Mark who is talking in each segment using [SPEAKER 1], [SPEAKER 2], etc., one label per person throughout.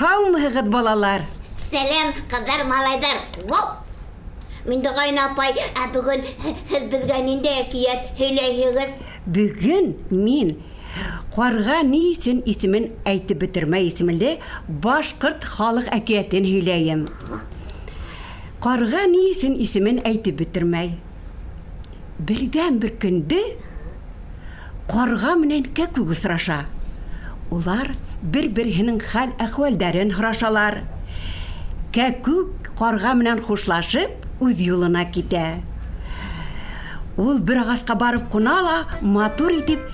[SPEAKER 1] Һаумыһығыҙ, балалар!
[SPEAKER 2] Сәләм, ҡыҙҙар, малайҙар! Вау! Миндеғайын апай, ә бөгөн һеҙ беҙгә ниндәй әкиәт һөйләйһегеҙ?
[SPEAKER 1] Бөгөн мин Ҡарға ни өсөн исемен әйтеп бөтөрмәй исемле башҡорт халыҡ әкиәтен һөйләйем. Ҡарға ни өсөн исемен әйтеп бөтөрмәй? Берҙән-бер көндө Ҡарға менән Кәкүк осраша. Улар бер-береһенең хәл-әхүәлдәрен һорашалар. Кәкүк Ҡарға менән хушлашып, үҙ юлына китә. Ул бер ағасҡа барып ҡуна ла, матур итеп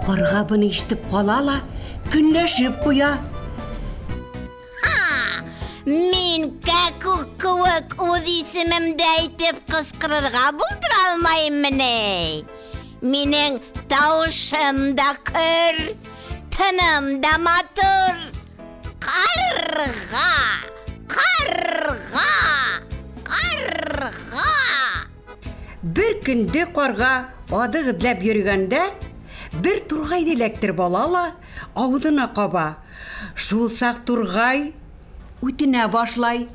[SPEAKER 1] Ҡарға быны ишетеп ҡала ла, көнләшеп ҡуя.
[SPEAKER 2] Ха! Мин кәкүк кеүек үҙ исемемде әйтеп ҡысҡырырға булдыра алмайыммы ни? Минең тауышым да көр, тыным да матур. Ҡарға! Ҡарға! Ҡарға!
[SPEAKER 1] Бер көндө ҡарға аҙыҡ эҙләп йөрөгәндә, бер турғайҙы эләктереп ала ла ауыҙына ҡаба. Шул саҡ турғай үтенә башлай.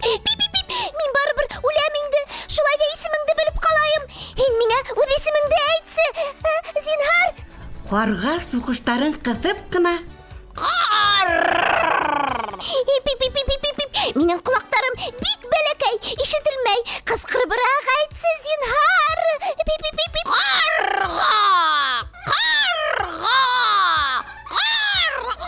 [SPEAKER 3] Мин барыбер үләм инде. Шулай ҙа исемеңде белеп ҡалайым. Һин миңә үҙ исемеңде әйтсе, зинһар.
[SPEAKER 1] Ҡарға суҡыштарын ҡыҫып ҡына.
[SPEAKER 3] Пип-пип-пип-пип-пип. Минең ҡолаҡтарым бик бәләкәй, ишетелмәй. Ҡысҡырыбыраҡ әйтсе, зинһар. Пип-пип-пип.
[SPEAKER 2] Ҡарға! Ҡарға! Ҡарға!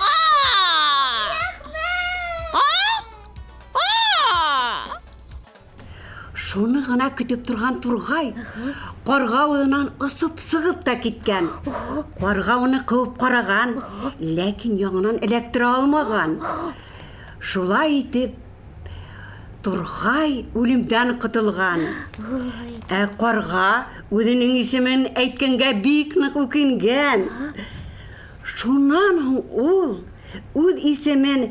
[SPEAKER 1] Шуны ғына көтөп торған турғай ҡарға ауыҙынан осоп сығып та киткән. Ҡарға уны ҡыуып ҡараған, ләкин яңынан эләктерә алмаған. Шулай итеп, турғай үлемдән ҡотолған. Ә ҡарға үҙенең исемен әйткәнгә бик ныҡ үкенгән. Шунан һуң ул үҙ исемен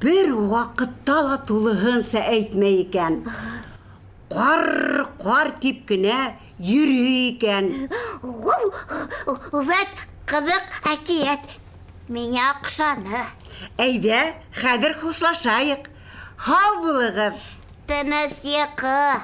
[SPEAKER 1] бер ваҡытта ла тулыһынса әйтмәй икән. Ҡар, ҡар тип кенә йөрөй икән.
[SPEAKER 2] Вәт ҡыҙыҡ әкиәт. Миңә оҡшаны.
[SPEAKER 1] Әйҙә, хәҙер хушлашайыҡ. Һау булығыҙ.
[SPEAKER 2] Тыныс йоҡо.